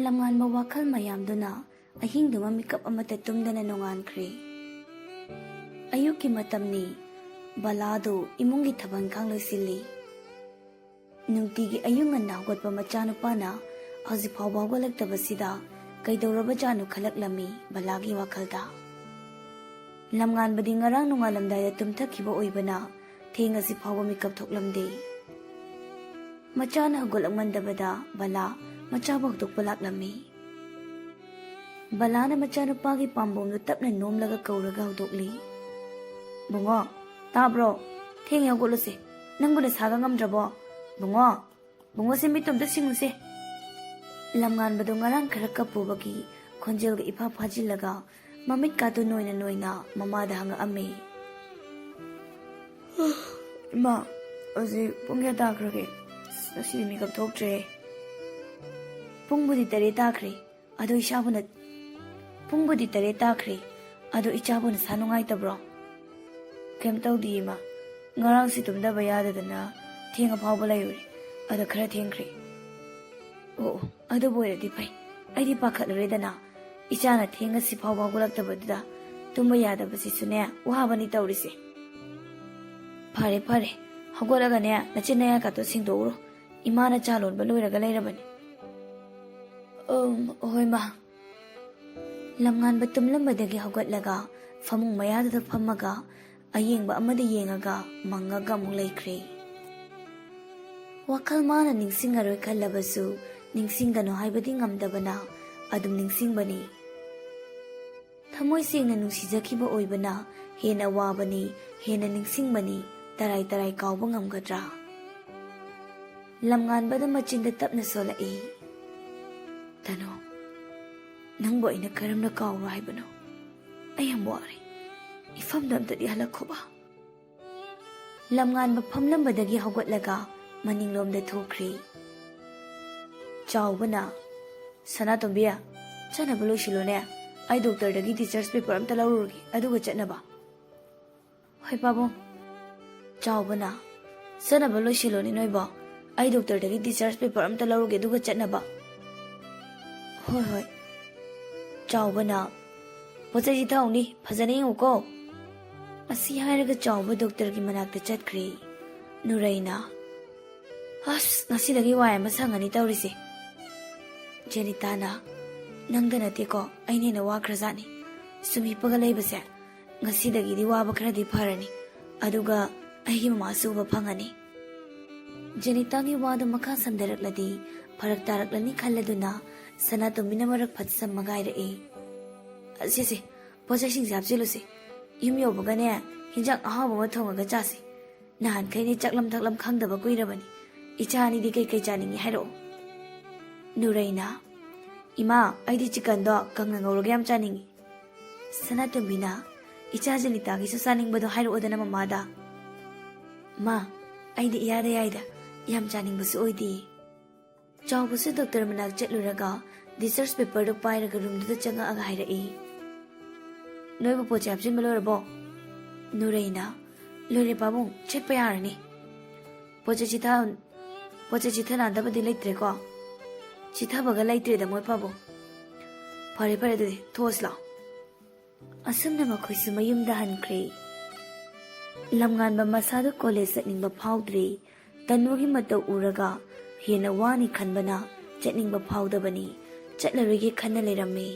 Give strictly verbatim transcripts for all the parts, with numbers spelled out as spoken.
ꯂꯝꯉꯥꯟꯕ ꯋꯥꯈꯜ ꯃꯌꯥꯝꯗꯨꯅ ꯑꯍꯤꯡꯗꯨꯃ ꯃꯤꯀꯞ ꯑꯃꯠꯇ ꯇꯨꯝꯗꯅ ꯅꯣꯡꯉꯥꯟꯈ꯭ꯔꯦ꯫ ꯑꯌꯨꯛꯀꯤ ꯃꯇꯝꯅꯤ꯫ ꯕꯂꯥꯗꯨ ꯏꯃꯨꯡꯒꯤ ꯊꯕꯛ ꯏꯪꯈꯥꯡ ꯂꯣꯏꯁꯤꯜꯂꯤ꯫ ꯅꯨꯡꯇꯤꯒꯤ ꯑꯌꯨꯛ ꯉꯟꯅ ꯍꯧꯒꯠꯄ ꯃꯆꯥꯅꯨꯄꯥꯅ ꯍꯧꯖꯤꯛ ꯐꯥꯎꯕ ꯍꯧꯒꯠꯂꯛꯇꯕꯁꯤꯗ ꯀꯩꯗꯧꯔꯕꯖꯥꯠꯅꯣ ꯈꯜꯂꯛꯂꯝꯃꯤ ꯕꯂꯥꯒꯤ ꯋꯥꯈꯜꯗ꯫ ꯂꯝꯉꯥꯟꯕꯗꯤ ꯉꯔꯥꯡ ꯅꯣꯡꯉꯥꯜꯂꯝꯗꯥꯏꯗ ꯇꯨꯝꯊꯈꯤꯕ ꯑꯣꯏꯕꯅ ꯊꯦꯡꯉꯁꯤ ꯐꯥꯎꯕ ꯃꯤꯀꯞ ꯊꯣꯛꯂꯝꯗꯦ꯫ ꯃꯆꯥꯅ ꯍꯧꯒꯠꯂꯛꯃꯟꯗꯕꯗ ꯕꯂꯥ ꯃꯆꯥꯕꯨ ꯍꯧꯗꯣꯛꯄ ꯂꯥꯛꯂꯝꯃꯤ꯫ ꯕꯂꯥꯅ ꯃꯆꯥꯅꯨꯄꯥꯒꯤ ꯄꯥꯝꯕꯣꯝꯗꯨ ꯇꯞꯅ ꯅꯣꯝꯂꯒ ꯀꯧꯔꯒ ꯍꯧꯗꯣꯛꯂꯤ꯫ "ꯕꯨꯡꯉꯣ, ꯇꯥꯕ꯭ꯔꯣ? ꯊꯦꯡꯉꯦ, ꯍꯧꯒꯠꯂꯨꯁꯦ꯫ ꯅꯪꯕꯨ ꯅꯁꯥꯒ ꯉꯝꯗ꯭ꯔꯕꯣ? ꯕꯨꯡꯉꯣ, ꯕꯨꯡꯉꯣꯁꯦ ꯃꯤꯠꯇꯣ ꯑꯝꯇ ꯁꯤꯡꯉꯨꯁꯦ꯫" ꯂꯝꯉꯥꯟꯕꯗꯣ ꯉꯔꯥꯡ ꯈꯔ ꯀꯞꯄꯨꯕꯒꯤ ꯈꯣꯟꯖꯦꯜꯒ ꯏꯐꯥ ꯐꯥꯖꯤꯜꯂꯒ ꯃꯃꯤꯠꯀꯥꯗꯨ ꯅꯣꯏꯅ ꯅꯣꯏꯅ ꯃꯃꯥꯗ ꯍꯪꯉꯛꯑꯝꯃꯤ꯫ "ꯏꯃꯥ, ꯍꯧꯖꯤꯛ ꯄꯨꯡ ꯀꯌꯥ ꯇꯥꯈ꯭ꯔꯒꯦ? ꯑꯁ, ꯉꯁꯤꯗꯤ ꯃꯤꯀꯞ ꯊꯣꯛꯇ꯭ꯔꯦ꯫" "ꯄꯨꯡꯕꯨꯗꯤ ꯇꯔꯦꯠ ꯇꯥꯈ꯭ꯔꯦ, ꯑꯗꯣ ꯏꯁꯥꯕꯨ ꯅ-, ꯄꯨꯡꯕꯨꯗꯤ ꯇꯔꯦꯠ ꯇꯥꯈ꯭ꯔꯦ, ꯑꯗꯣ ꯏꯆꯥꯕꯨ ꯅꯁꯥ ꯅꯨꯡꯉꯥꯏꯇꯕ꯭ꯔꯣ?" "ꯀꯩꯝ ꯇꯧꯗꯤꯌꯦ, ꯏꯃꯥ꯫ ꯉꯔꯥꯡꯁꯤ ꯇꯨꯝꯗꯕ ꯌꯥꯗꯗꯅ ꯊꯦꯡꯉ ꯐꯥꯎꯕ ꯂꯩꯔꯨꯔꯦ, ꯑꯗ ꯈꯔ ꯊꯦꯡꯈ꯭ꯔꯦ꯫" "ꯑꯣ, ꯑꯣ, ꯑꯗꯨꯕꯨ ꯑꯣꯏꯔꯗꯤ ꯐꯩ꯫ ꯑꯩꯗꯤ ꯄꯥꯈꯠꯂꯨꯔꯦꯗꯅ, ꯏꯆꯥꯅ ꯊꯦꯡꯉꯁꯤ ꯐꯥꯎꯕ ꯍꯧꯒꯠꯂꯛꯇꯕꯗꯨꯗ ꯇꯨꯝꯕ ꯌꯥꯗꯕꯁꯤꯁꯨꯅꯦ, ꯋꯥꯕꯅꯤ ꯇꯧꯔꯤꯁꯦ꯫" "ꯐꯔꯦ, ꯐꯔꯦ, ꯍꯧꯒꯠꯂꯒꯅꯦ, ꯅꯆꯤꯟ ꯅꯌꯥꯀꯥꯗꯣ ꯁꯦꯡꯗꯣꯛꯎꯔꯣ꯫ ꯏꯃꯥꯅ ꯆꯥ ꯂꯣꯟꯕ ꯂꯣꯏꯔꯒ ꯂꯩꯔꯕꯅꯤ꯫" "ꯑꯪ, ꯍꯣꯏ, ꯃꯥ꯫" ꯂꯝꯉꯥꯟꯕ ꯇꯨꯝꯂꯝꯕꯗꯒꯤ ꯍꯧꯒꯠꯂꯒ ꯐꯃꯨꯡ ꯃꯌꯥꯗꯨꯗ ꯐꯝꯃꯒ ꯑꯌꯦꯡꯕ ꯑꯃꯗ ꯌꯦꯡꯉꯒ ꯃꯪꯉꯒ ꯑꯃꯨꯛ ꯂꯩꯈ꯭ꯔꯦ꯫ ꯋꯥꯈꯜ ꯃꯥꯅ ꯅꯤꯡꯁꯤꯡꯉꯔꯣꯏ ꯈꯜꯂꯕꯁꯨ, ꯅꯤꯡꯁꯤꯡꯒꯅꯨ ꯍꯥꯏꯕꯗꯤ ꯉꯝꯗꯕꯅ ꯑꯗꯨꯝ ꯅꯤꯡꯁꯤꯡꯕꯅꯤ꯫ ꯊꯃꯣꯏ ꯁꯦꯡꯅ ꯅꯨꯡꯁꯤꯖꯈꯤꯕ ꯑꯣꯏꯕꯅ ꯍꯦꯟꯅ ꯋꯥꯕꯅꯤ, ꯍꯦꯟꯅ ꯅꯤꯡꯁꯤꯡꯕꯅꯤ, ꯇꯔꯥꯏ ꯇꯔꯥꯏ ꯀꯥꯎꯕ ꯉꯝꯒꯗ꯭ꯔꯥ? ꯂꯝꯉꯥꯟꯕꯗ ꯃꯆꯤꯟꯗ ꯇꯞꯅ ꯁꯣꯜꯂꯛꯏ꯫ "ꯇꯅꯨ, ꯅꯪꯕꯨ ꯑꯩꯅ ꯀꯔꯝꯅ ꯀꯥꯎꯔꯣ ꯍꯥꯏꯕꯅꯣ? ꯑꯩ ꯌꯥꯝ ꯋꯥꯔꯦ꯫ ꯏꯐꯝꯗ ꯑꯝꯇꯗꯤ ꯍꯜꯂꯛꯈꯣꯕ꯫" ꯂꯝꯉꯥꯟꯕ ꯐꯝꯂꯝꯕꯗꯒꯤ ꯍꯧꯒꯠꯂꯒ ꯃꯅꯤꯡꯂꯣꯝꯗ ꯊꯣꯛꯈ꯭ꯔꯦ꯫ ꯆꯥꯎꯕꯅ, "ꯁꯅꯥꯇꯣꯝꯕꯤ, ꯆꯠꯅꯕ ꯂꯣꯏꯁꯤꯜꯂꯣꯅꯦ꯫ ꯑꯩ ꯗꯣꯛꯇꯔꯗꯒꯤ discharge paper ꯑꯝꯇ ꯂꯧꯔꯨꯔꯒꯦ, ꯑꯗꯨꯒ ꯆꯠꯅꯕ꯫" "ꯍꯣꯏ, ꯄꯥꯕꯨꯡ꯫" ꯆꯥꯎꯕꯅ, "ꯆꯠꯅꯕ ꯂꯣꯏꯁꯤꯜꯂꯣꯅꯦ ꯅꯣꯏꯕꯣ꯫ ꯑꯩ ꯗꯣꯛꯇꯔꯗꯒꯤ discharge paper ꯑꯝꯇ ꯂꯧꯔꯨꯒꯦ, ꯑꯗꯨꯒ ꯆꯠꯅꯕ꯫" "ꯍꯣꯏ, ꯍꯣꯏ꯫ ꯆꯥꯎꯕꯅ, "ꯄꯣꯠ ꯆꯩꯁꯤ ꯊꯧꯅꯤ, ꯐꯖꯅ ꯌꯦꯡꯉꯨꯀꯣ"꯫ ꯑꯁꯤ ꯍꯥꯏꯔꯒ ꯆꯥꯎꯕ ꯗꯣꯛꯇꯔꯒꯤ ꯃꯅꯥꯛꯇ ꯆꯠꯈ꯭ꯔꯦ꯫ ꯅꯨꯔꯩꯅ, "ꯑꯁ, ꯉꯁꯤꯗꯒꯤ ꯋꯥꯏ ꯑꯃ ꯁꯪꯉꯅꯤ ꯇꯧꯔꯤꯁꯦ"꯫ ꯖꯦꯅꯤꯇꯥꯅ, "ꯅꯪꯗ ꯅꯠꯇꯦꯀꯣ, ꯑꯩꯅ ꯍꯦꯟꯅ ꯋꯥꯈ꯭ꯔꯖꯥꯠꯅꯤ꯫ ꯁꯨꯝ ꯍꯤꯞꯄꯒ ꯂꯩꯕꯁꯦ ꯉꯁꯤꯗꯒꯤꯗꯤ ꯋꯥꯕ ꯈꯔꯗꯤ ꯐꯔꯅꯤ꯫ ꯑꯗꯨꯒ ꯑꯩꯒꯤ ꯃꯃꯥꯁꯨ ꯎꯕ ꯐꯪꯉꯅꯤ"꯫ ꯖꯦꯅꯤꯇꯥꯒꯤ ꯋꯥꯗꯨ ꯃꯈꯥ ꯁꯝꯊꯔꯛꯂꯗꯤ ꯐꯔꯛ ꯇꯥꯔꯛꯂꯅꯤ ꯈꯜꯂꯗꯨꯅ ꯁꯅꯥꯇꯣꯝꯕꯤꯅ ꯃꯔꯛ ꯐꯠ ꯁꯝꯃꯒ ꯍꯥꯏꯔꯛꯏ, "ꯑꯁꯤꯁꯦ, ꯄꯣꯠ ꯆꯩꯁꯤꯡꯁꯦ ꯍꯥꯞꯆꯤꯜꯂꯨꯁꯦ꯫ ꯌꯨꯝ ꯌꯧꯕꯒꯅꯦ, ꯍꯤꯟꯖꯥꯡ ꯑꯍꯥꯎꯕ ꯑꯃ ꯊꯣꯡꯉꯒ ꯆꯥꯁꯤ꯫ ꯅꯍꯥꯟꯈꯩꯅꯦ ꯆꯥꯛꯂꯝ ꯊꯛꯂꯝ ꯈꯪꯗꯕ ꯀꯨꯏꯔꯕꯅꯤ꯫ ꯏꯆꯥ ꯑꯅꯤꯗꯤ ꯀꯩꯀꯩ ꯆꯥꯅꯤꯡꯉꯤ ꯍꯥꯏꯔꯛꯑꯣ"꯫ ꯅꯨꯔꯩꯅ, "ꯏꯃꯥ, ꯑꯩꯗꯤ ꯆꯤꯀꯟꯗꯣ ꯀꯪꯅ ꯉꯧꯔꯒ ꯌꯥꯝ ꯆꯥꯅꯤꯡꯉꯤ"꯫ ꯁꯅꯥꯇꯣꯝꯕꯤꯅ, "ꯏꯆꯥ ꯖꯦꯅꯤꯇꯥꯒꯤꯁꯨ ꯆꯥꯅꯤꯡꯕꯗꯣ ꯍꯥꯏꯔꯛꯑꯣꯗꯅ ꯃꯃꯥꯗ"꯫ "ꯃꯥ, ꯑꯩꯗꯤ ꯏꯌꯥꯗ ꯌꯥꯏꯗ, ꯌꯥꯝ ꯆꯥꯅꯤꯡꯕꯁꯨ ꯑꯣꯏꯗꯦ"꯫ ꯆꯥꯎꯕꯁꯨ ꯗꯣꯛꯇꯔ ꯃꯅꯥꯛ ꯆꯠꯂꯨꯔꯒ discharge paperꯗꯨ ꯄꯥꯏꯔꯒ roomꯗꯨꯗ ꯆꯪꯉꯛꯑꯒ ꯍꯥꯏꯔꯛꯏ, "ꯅꯣꯏꯕꯨ ꯄꯣꯠ ꯆꯩ ꯍꯥꯞꯆꯤꯟꯕ ꯂꯣꯏꯔꯕꯣ?" ꯅꯨꯔꯩꯅ, "ꯂꯣꯏꯔꯦ ꯄꯥꯕꯨꯡ, ꯆꯠꯄ ꯌꯥꯔꯅꯤ"꯫ "ꯄꯣꯠ ꯆꯩ ꯆꯤꯊ-, ꯄꯣꯠ ꯆꯩ ꯆꯤꯊꯅꯗꯕꯗꯤ ꯂꯩꯇ꯭ꯔꯦꯀꯣ?" "ꯆꯤꯊꯕꯒ ꯂꯩꯇ꯭ꯔꯦꯗ ꯃꯣꯏ ꯄꯥꯕꯨꯡ"꯫ "ꯐꯔꯦ ꯐꯔꯦ, ꯑꯗꯨꯗꯤ ꯊꯣꯛꯑꯁꯤ ꯂꯥꯛꯑꯣ"꯫ ꯑꯁꯨꯝꯅ ꯃꯈꯣꯏꯁꯨ ꯃꯌꯨꯝꯗ ꯍꯟꯈ꯭ꯔꯦ꯫ ꯂꯝꯉꯥꯟꯕ ꯃꯁꯥꯗꯨ ꯀꯣꯂꯦꯖ ꯆꯠꯅꯤꯡꯕ ꯐꯥꯎꯗ꯭ꯔꯦ꯫ ꯇꯅꯨꯒꯤ ꯃꯇꯧ ꯎꯔꯒ ꯍꯦꯟꯅ ꯋꯥꯅꯤ ꯈꯟꯕꯅ ꯆꯠꯅꯤꯡꯕ ꯐꯥꯎꯗꯕꯅꯤ꯫ ꯆꯠꯂꯔꯣꯏꯒꯦ ꯈꯟꯅ ꯂꯩꯔꯝꯃꯤ꯫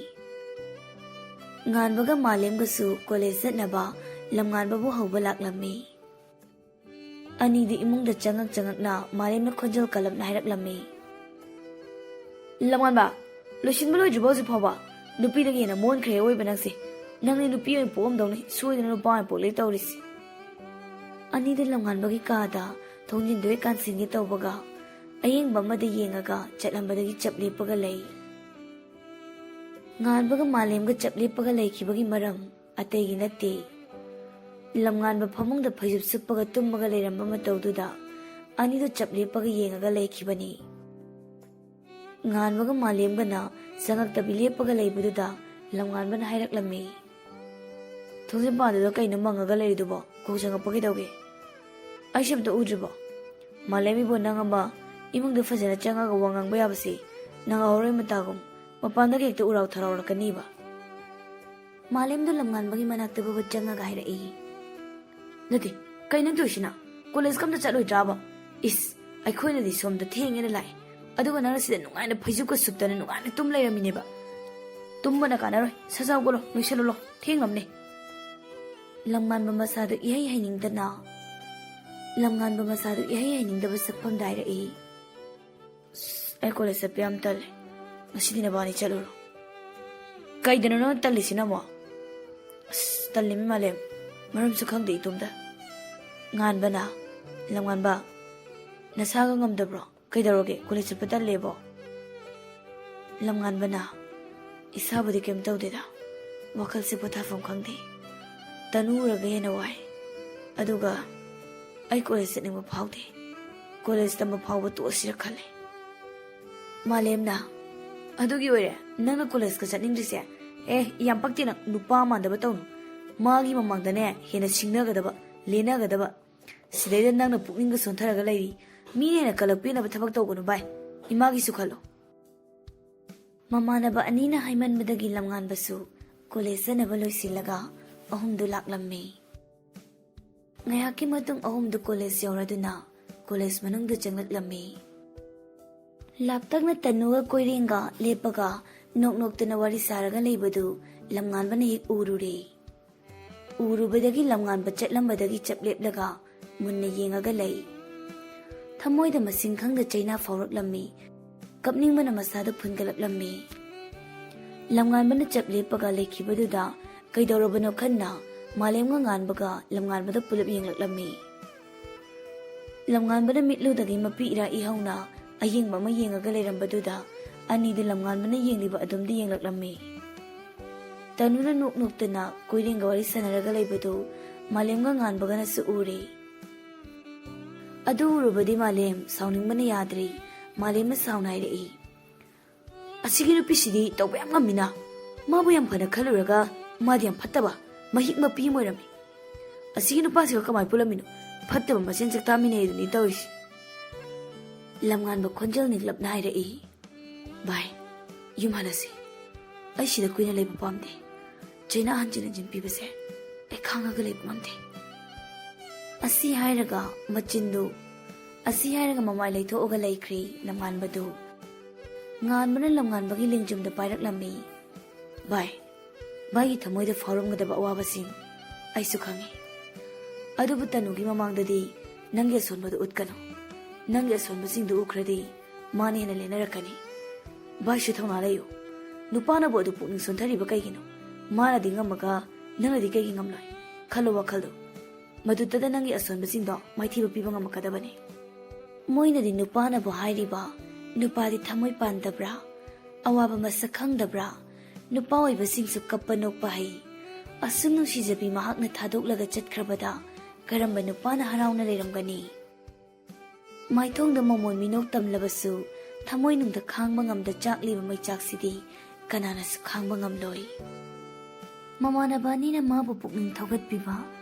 ꯉꯥꯟꯕꯒ ꯃꯥꯂꯦꯝꯒꯁꯨ ꯀꯣꯂꯦꯖ ꯆꯠꯅꯕ ꯂꯝꯉꯥꯟꯕꯕꯨ ꯍꯧꯕ ꯂꯥꯛꯂꯝꯃꯤ꯫ ꯑꯅꯤꯗꯨ ꯏꯃꯨꯡꯗ ꯆꯪꯉꯛ ꯆꯪꯉꯛꯅ ꯃꯥꯂꯦꯝꯅ ꯈꯣꯟꯖꯦꯜ ꯀꯜꯂꯞꯅ ꯍꯥꯏꯔꯛꯂꯝꯃꯤ꯫ "ꯂꯝꯉꯥꯟꯕ, ꯂꯣꯏꯁꯤꯟꯕ ꯂꯣꯏꯗ꯭ꯔꯤꯕꯣ ꯍꯧꯖꯤꯛ ꯐꯥꯎꯕ? ꯅꯨꯄꯤꯗꯒꯤ ꯍꯦꯟꯅ ꯃꯣꯟꯈ꯭ꯔꯦ ꯑꯑꯣꯏꯕ ꯅꯪꯁꯦ꯫ ꯅꯪꯗꯤ ꯅꯨꯄꯤ ꯑꯣꯏꯅ ꯄꯣꯛꯑꯝꯗꯧꯅꯤ, ꯁꯣꯏꯗꯅ ꯅꯨꯄꯥ ꯑꯣꯏꯅ ꯄꯣꯛꯂꯦ ꯇꯧꯔꯤꯁꯦ"꯫ ꯑꯅꯤꯗꯨ ꯂꯝꯉꯥꯟꯕꯒꯤ ꯀꯥꯗ ꯊꯣꯡꯖꯤꯟꯗꯨ ꯍꯦꯛ ꯀꯥꯟꯁꯤꯟꯒꯦ ꯇꯧꯕꯒ ꯑꯌꯦꯡꯕ ꯑꯃꯗ ꯌꯦꯡꯉꯒ ꯆꯠꯂꯝꯕꯗꯒꯤ ꯆꯞ ꯂꯦꯞꯄꯒ ꯂꯩ꯫ ꯉꯥꯟꯕꯒ ꯃꯥꯂꯦꯝꯒ ꯆꯞ ꯂꯦꯞꯄꯒ ꯂꯩꯈꯤꯕꯒꯤ ꯃꯔꯝ ꯑꯇꯩꯒꯤ ꯅꯠꯇꯦ꯫ ꯂꯝꯉꯥꯟꯕ ꯐꯃꯨꯡꯗ ꯐꯩꯖꯨꯞ ꯁꯨꯞꯄꯒ ꯇꯨꯝꯃꯒ ꯂꯩꯔꯝꯕ ꯃꯇꯧꯗꯨꯗ ꯑꯅꯤꯗꯨ ꯆꯞ ꯂꯦꯞꯄꯒ ꯌꯦꯡꯉꯒ ꯂꯩꯈꯤꯕꯅꯤ꯫ ꯉꯥꯟꯕꯒ ꯃꯥꯂꯦꯝꯒꯅ ꯆꯪꯉꯛꯇꯕꯤ ꯂꯦꯞꯄꯒ ꯂꯩꯕꯗꯨꯗ ꯂꯝꯉꯥꯟꯕꯅ ꯍꯥꯏꯔꯛꯂꯝꯃꯤ, "ꯊꯣꯡꯖꯤꯟ ꯄꯥꯟꯗꯨꯗ ꯀꯩꯅꯣ ꯃꯪꯉꯒ ꯂꯩꯔꯤꯗꯨꯕꯣ? ꯀꯣꯛ ꯆꯪꯉꯛꯄ ꯀꯩꯗꯧꯒꯦ? ꯑꯩꯁꯦ ꯑꯝꯇ ꯎꯗ꯭ꯔꯤꯕꯣ? ꯃꯥꯂꯦꯝ ꯏꯕꯣ, ꯅꯪ ꯑꯃ ꯏꯃꯨꯡꯗ ꯐꯖꯅ ꯆꯪꯉꯒ ꯋꯥ ꯉꯥꯡꯕ ꯌꯥꯕꯁꯤ ꯅꯪ ꯑꯍꯧꯔꯣꯏ ꯃꯇꯥꯒꯨꯝ ꯃꯄꯥꯟꯗꯒ ꯍꯦꯛꯇ ꯎꯔꯥꯎ ꯊꯔꯥꯎꯔꯛꯀꯅꯤꯕ꯫ ꯃꯥꯂꯦꯝꯗꯣ ꯂꯝꯉꯥꯟꯕꯒꯤ ꯃꯅꯥꯛꯇ ꯕꯕꯠ ꯆꯪꯉꯒ ꯍꯥꯏꯔꯛꯏ, "ꯅꯠꯇꯦ, ꯀꯩ ꯅꯪ ꯇꯧꯔꯤꯁꯤꯅ? ꯀꯣꯂꯦꯖꯀ ꯑꯝꯇ ꯆꯠꯂꯣꯏꯗ꯭ꯔꯥꯕ? ꯏꯁ, ꯑꯩꯈꯣꯏꯅꯗꯤ ꯁꯣꯝꯗ ꯊꯦꯡꯉꯦꯅ ꯂꯥꯛꯑꯦ, ꯑꯗꯨꯒ ꯅꯪꯅ ꯁꯤꯗ ꯅꯨꯡꯉꯥꯏꯅ ꯐꯩꯖꯨꯞꯀ ꯁꯨꯞꯇꯅ ꯅꯨꯡꯉꯥꯏꯅ ꯇꯨꯝ ꯂꯩꯔꯝꯃꯤꯅꯦꯕ꯫ ꯇꯨꯝꯕꯅ ꯀꯥꯟꯅꯔꯣꯏ, ꯁꯠ ꯁꯠ ꯍꯧꯒꯠꯂꯣ, ꯂꯣꯏꯁꯜꯂꯨꯂꯣ, ꯊꯦꯡꯂꯝꯅꯦ꯫" ꯂꯝꯉꯥꯟꯕ ꯃꯁꯥꯗꯨ ꯏꯍꯩ ꯍꯩꯅꯤꯡꯗꯅ, ꯂꯝꯉꯥꯟꯕ ꯃꯁꯥꯗꯨ ꯏꯍꯩ ꯍꯩꯅꯤꯡꯗꯕ ꯁꯛꯐꯝꯗ ꯍꯥꯏꯔꯛꯏ, "ꯑꯁ, ꯑꯩ ꯀꯣꯂꯦꯖ ꯆꯠꯄ ꯌꯥꯝ ꯇꯜꯂꯦ꯫ ꯉꯁꯤꯗꯤ ꯅꯕꯥꯅꯤ ꯆꯠꯂꯨꯔꯣ꯫" "ꯀꯩꯗꯅꯣ ꯅꯪ ꯇꯜꯂꯤꯁꯤꯅ ꯑꯃꯨꯛ?" "ꯑꯁ, ꯇꯜꯂꯤꯃꯤ ꯃꯥꯂꯦꯝ, ꯃꯔꯝꯁꯨ ꯈꯪꯗꯦ ꯏꯇꯣꯝꯇ꯫" ꯉꯥꯟꯕꯅ, "ꯂꯝꯉꯥꯟꯕ, ꯅꯁꯥꯒ ꯉꯝꯗꯕ꯭ꯔꯣ? ꯀꯩꯗꯧꯔꯒꯦ? ꯀꯣꯂꯦꯖ ꯆꯠꯄ ꯇꯜꯂꯦꯕꯣ?" ꯂꯝꯉꯥꯟꯕꯅ, "ꯏꯁꯥꯕꯨꯗꯤ ꯀꯩꯝ ꯇꯧꯗꯦꯗ, ꯋꯥꯈꯜꯁꯦ ꯄꯣꯊꯥꯐꯝ ꯈꯪꯗꯦ꯫ ꯇꯅꯨ ꯎꯔꯒ ꯍꯦꯟꯅ ꯋꯥꯏ꯫ ꯑꯗꯨꯒ ꯑꯩ ꯀꯣꯂꯦꯖ ꯆꯠꯅꯤꯡꯕ ꯐꯥꯎꯗꯦ꯫ ꯀꯣꯂꯦꯖ ꯇꯝꯕ ꯐꯥꯎꯕ ꯇꯣꯛꯑꯁꯤꯔ ꯈꯜꯂꯦ꯫" ꯃꯥꯂꯦꯝꯅ, "ꯑꯗꯨꯒꯤ ꯑꯣꯏꯔꯦ ꯅꯪꯅ ꯀꯣꯂꯦꯖꯀ ꯆꯠꯅꯤꯡꯗ꯭ꯔꯤꯁꯦ? ꯑꯦ, ꯌꯥꯝ ꯄꯛꯇꯦ ꯅꯪ, ꯅꯨꯄꯥ ꯃꯥꯟꯗꯕ ꯇꯧꯅꯨ꯫ ꯃꯥꯒꯤ ꯃꯃꯥꯡꯗꯅꯦ ꯍꯦꯟꯅ ꯁꯤꯡꯅꯒꯗꯕ, ꯂꯦꯟꯅꯒꯗꯕ꯫ ꯁꯤꯗꯩꯗ ꯅꯪꯅ ꯄꯨꯛꯅꯤꯡꯒ ꯁꯣꯟꯊꯔꯒ ꯂꯩꯔꯤ꯫ ꯃꯤꯅ ꯍꯦꯟꯅ ꯀꯂꯛꯄꯤꯅꯕ ꯊꯕꯛ ꯇꯧꯒꯅꯨ ꯚꯥꯏ꯫ ꯏꯃꯥꯒꯤꯁꯨ ꯈꯜꯂꯣ꯫" ꯃꯃꯥꯟꯅꯕ ꯑꯅꯤꯅ ꯍꯥꯏꯃꯟꯕꯗꯒꯤ ꯂꯝꯉꯥꯟꯕꯁꯨ ꯀꯣꯂꯦꯖ ꯆꯠꯅꯕ ꯂꯣꯏꯁꯤꯜꯂꯒ ꯑꯍꯨꯝꯗꯨ ꯂꯥꯛꯂꯝꯃꯤ꯫ ꯉꯥꯏꯍꯥꯛꯀꯤ ꯃꯇꯨꯡ ꯑꯍꯨꯝꯗꯨ ꯀꯣꯂꯦꯖ ꯌꯧꯔꯗꯨꯅ ꯀꯣꯂꯦꯖ ꯃꯅꯨꯡꯗ ꯆꯪꯂꯛꯂꯝꯃꯤ꯫ ꯂꯥꯞꯇꯛꯅ ꯇꯅꯨꯒ ꯀꯣꯏꯔꯦꯡꯒ ꯂꯦꯞꯄꯒ ꯅꯣꯛ ꯅꯣꯛꯇꯅ ꯋꯥꯔꯤ ꯁꯥꯔꯒ ꯂꯩꯕꯗꯨ ꯂꯝꯉꯥꯟꯕꯅ ꯍꯦꯛ ꯎꯔꯨꯔꯦ꯫ ꯎꯔꯨꯕꯗꯒꯤ ꯂꯝꯉꯥꯟꯕ ꯆꯠꯂꯝꯕꯗꯒꯤ ꯆꯞ ꯂꯦꯞꯂꯒ ꯃꯨꯟꯅ ꯌꯦꯡꯉꯒ ꯂꯩ꯫ ꯊꯃꯣꯏꯗ ꯃꯁꯤꯡ ꯈꯪꯗ ꯆꯩꯅꯥ ꯐꯥꯎꯔꯛꯂꯝꯃꯤ꯫ ꯀꯞꯅꯤꯡꯕꯅ ꯃꯁꯥꯗ ꯐꯨꯟꯒꯠꯂꯛꯂꯝꯃꯤ꯫ ꯂꯝꯉꯥꯟꯕꯅ ꯆꯞ ꯂꯦꯞꯄꯒ ꯂꯩꯈꯤꯕꯗꯨꯗ ꯀꯩꯗꯧꯔꯕꯅꯣ ꯈꯟꯅ ꯃꯥꯂꯦꯝꯒ ꯉꯥꯟꯕꯒ ꯂꯝꯉꯥꯟꯕꯗ ꯄꯨꯂꯞ ꯌꯦꯡꯂꯛꯂꯝꯃꯤ꯫ ꯂꯝꯉꯥꯟꯕꯅ ꯃꯤꯠꯂꯨꯗꯒꯤ ꯃꯄꯤ ꯏꯔꯥ ꯏꯍꯧꯅ ꯑꯌꯦꯡꯕ ꯑꯃ ꯌꯦꯡꯉꯒ ꯂꯩꯔꯝꯕꯗꯨꯗ ꯑꯅꯤꯗꯨ ꯂꯝꯉꯥꯟꯕꯅ ꯌꯦꯡꯂꯤꯕ ꯑꯗꯨꯝꯗꯤ ꯌꯦꯡꯂꯛꯂꯝꯃꯤ꯫ ꯇꯅꯨꯅ ꯅꯣꯛ ꯅꯣꯛꯇꯅ ꯀꯣꯏꯔꯦꯡꯒ ꯋꯥꯔꯤ ꯁꯥꯟꯅꯔꯒ ꯂꯩꯕꯗꯨ ꯃꯥꯂꯦꯝꯒ ꯉꯥꯟꯕꯒꯅꯁꯨ ꯎꯔꯦ꯫ ꯑꯗꯨ ꯎꯔꯨꯕꯗꯤ ꯃꯥꯂꯦꯝ ꯁꯥꯎꯅꯤꯡꯕꯅ ꯌꯥꯗ꯭ꯔꯦ꯫ ꯃꯥꯂꯦꯝꯅ ꯁꯥꯎꯅ ꯍꯥꯏꯔꯛꯏ, "ꯑꯁꯤꯒꯤ ꯅꯨꯄꯤꯁꯤꯗꯤ ꯇꯧꯕ ꯌꯥꯝ ꯉꯝꯃꯤꯅ꯫ ꯃꯥꯕꯨ ꯌꯥꯝ ꯐꯅ ꯈꯜꯂꯨꯔꯒ ꯃꯥꯗꯤ ꯌꯥꯝ ꯐꯠꯇꯕ, ꯃꯍꯤꯛ ꯃꯄꯤ ꯑꯃ ꯑꯣꯏꯔꯝꯃꯤ꯫ ꯑꯁꯤꯒꯤ ꯅꯨꯄꯥꯁꯤꯒ ꯀꯃꯥꯏꯅ ꯄꯨꯜꯂꯝꯃꯤꯅꯣ? ꯐꯠꯇꯕ ꯃꯁꯦꯟ ꯆꯥꯛꯇꯥꯃꯤꯟꯅꯩ ꯑꯗꯨꯅꯤ ꯇꯧꯔꯤꯁꯤ꯫" ꯂꯝꯉꯥꯟꯕ ꯈꯣꯟꯖꯦꯜ ꯅꯤꯛꯂꯞꯅ ꯍꯥꯏꯔꯛꯏ, "ꯚꯥꯏ, "ꯌꯨꯝ ꯍꯜꯂꯁꯤ꯫ ꯑꯩ ꯁꯤꯗ ꯀꯨꯏꯅ ꯂꯩꯕ ꯄꯥꯝꯗꯦ꯫ ꯆꯩꯅꯥ ꯍꯟꯖꯤꯟ ꯍꯟꯖꯤꯟ ꯄꯤꯕꯁꯦ ꯑꯩ ꯈꯥꯡꯉꯒ ꯂꯩꯕ ꯉꯝꯗꯦ"꯫ ꯑꯁꯤ ꯍꯥꯏꯔꯒ ꯃꯆꯤꯟꯗꯨ, ꯑꯁꯤ ꯍꯥꯏꯔꯒ ꯃꯃꯥꯏ ꯂꯩꯊꯣꯛꯑꯒ ꯂꯩꯈ꯭ꯔꯦ ꯂꯝꯉꯥꯟꯕꯗꯨ꯫ ꯉꯥꯟꯕꯅ ꯂꯝꯉꯥꯟꯕꯒꯤ ꯂꯦꯡꯖꯨꯝꯗ ꯄꯥꯏꯔꯛꯂꯝꯃꯤ꯫ "ꯚꯥꯏ, ꯚꯥꯏꯒꯤ ꯊꯃꯣꯏꯗ ꯐꯥꯎꯔꯝꯒꯗꯕ ꯑꯋꯥꯕꯁꯤꯡ ꯑꯩꯁꯨ ꯈꯪꯉꯤ꯫ ꯑꯗꯨꯕꯨ ꯇꯅꯨꯒꯤ ꯃꯃꯥꯡꯗꯗꯤ ꯅꯪꯒꯤ ꯑꯁꯣꯟꯕꯗꯨ ꯎꯠꯀꯅꯨ꯫ ꯅꯪꯒꯤ ꯑꯁꯣꯟꯕꯁꯤꯡꯗꯨ ꯎꯈ꯭ꯔꯗꯤ ꯃꯥꯅ ꯍꯦꯟꯅ ꯂꯦꯟꯅꯔꯛꯀꯅꯤ꯫ ꯚꯥꯏꯁꯨ ꯊꯧꯅꯥ ꯂꯩꯌꯨ꯫ ꯅꯨꯄꯥꯅꯕꯨ ꯑꯗꯨ ꯄꯨꯛꯅꯤꯡ ꯁꯣꯟꯊꯔꯤꯕ ꯀꯩꯒꯤꯅꯣ? ꯃꯥꯅꯗꯤ ꯉꯝꯃꯒ ꯅꯪꯅꯗꯤ ꯀꯩꯒꯤ ꯉꯝꯂꯣꯏ? ꯈꯜꯂꯨ ꯋꯥꯈꯜꯗꯨ꯫ ꯃꯗꯨꯗꯇ ꯅꯪꯒꯤ ꯑꯁꯣꯟꯕꯁꯤꯡꯗꯣ ꯃꯥꯏꯊꯤꯕ ꯄꯤꯕ ꯉꯝꯃꯛꯀꯗꯕꯅꯤ꯫ ꯃꯣꯏꯅꯗꯤ ꯅꯨꯄꯥꯅꯕꯨ ꯍꯥꯏꯔꯤꯕ, ꯅꯨꯄꯥꯗꯤ ꯊꯃꯣꯏ ꯄꯥꯟꯗꯕ꯭ꯔꯥ? ꯑꯋꯥꯕ ꯃꯁꯛ ꯈꯪꯗꯕ꯭ꯔꯥ? ꯅꯨꯄꯥ ꯑꯣꯏꯕꯁꯤꯡꯁꯨ ꯀꯞꯄ ꯅꯣꯛꯄ ꯍꯩ꯫ ꯑꯁꯨꯝ ꯅꯨꯡꯁꯤꯖꯕꯤ ꯃꯍꯥꯛꯅ ꯊꯥꯗꯣꯛꯂꯒ ꯆꯠꯈ꯭ꯔꯕꯗ ꯀꯔꯝꯕ ꯅꯨꯄꯥꯅ ꯍꯔꯥꯎꯅ ꯂꯩꯔꯝꯒꯅꯤ? ꯃꯥꯏꯊꯣꯡꯗ ꯃꯃꯣꯟ ꯃꯤꯅꯣꯛ ꯇꯝꯂꯕꯁꯨ ꯊꯃꯣꯏꯅꯨꯡꯗ ꯈꯥꯡꯕ ꯉꯝꯗ ꯆꯥꯛꯂꯤꯕ ꯃꯩꯆꯥꯛꯁꯤꯗꯤ ꯀꯅꯥꯅꯁꯨ ꯈꯥꯡꯕ ꯉꯝꯂꯣꯏ꯫ ꯃꯃꯥꯟꯅꯕ ꯑꯅꯤꯅ ꯃꯥꯕꯨ ꯄꯨꯛꯅꯤꯡ ꯊꯧꯒꯠꯄꯤꯕ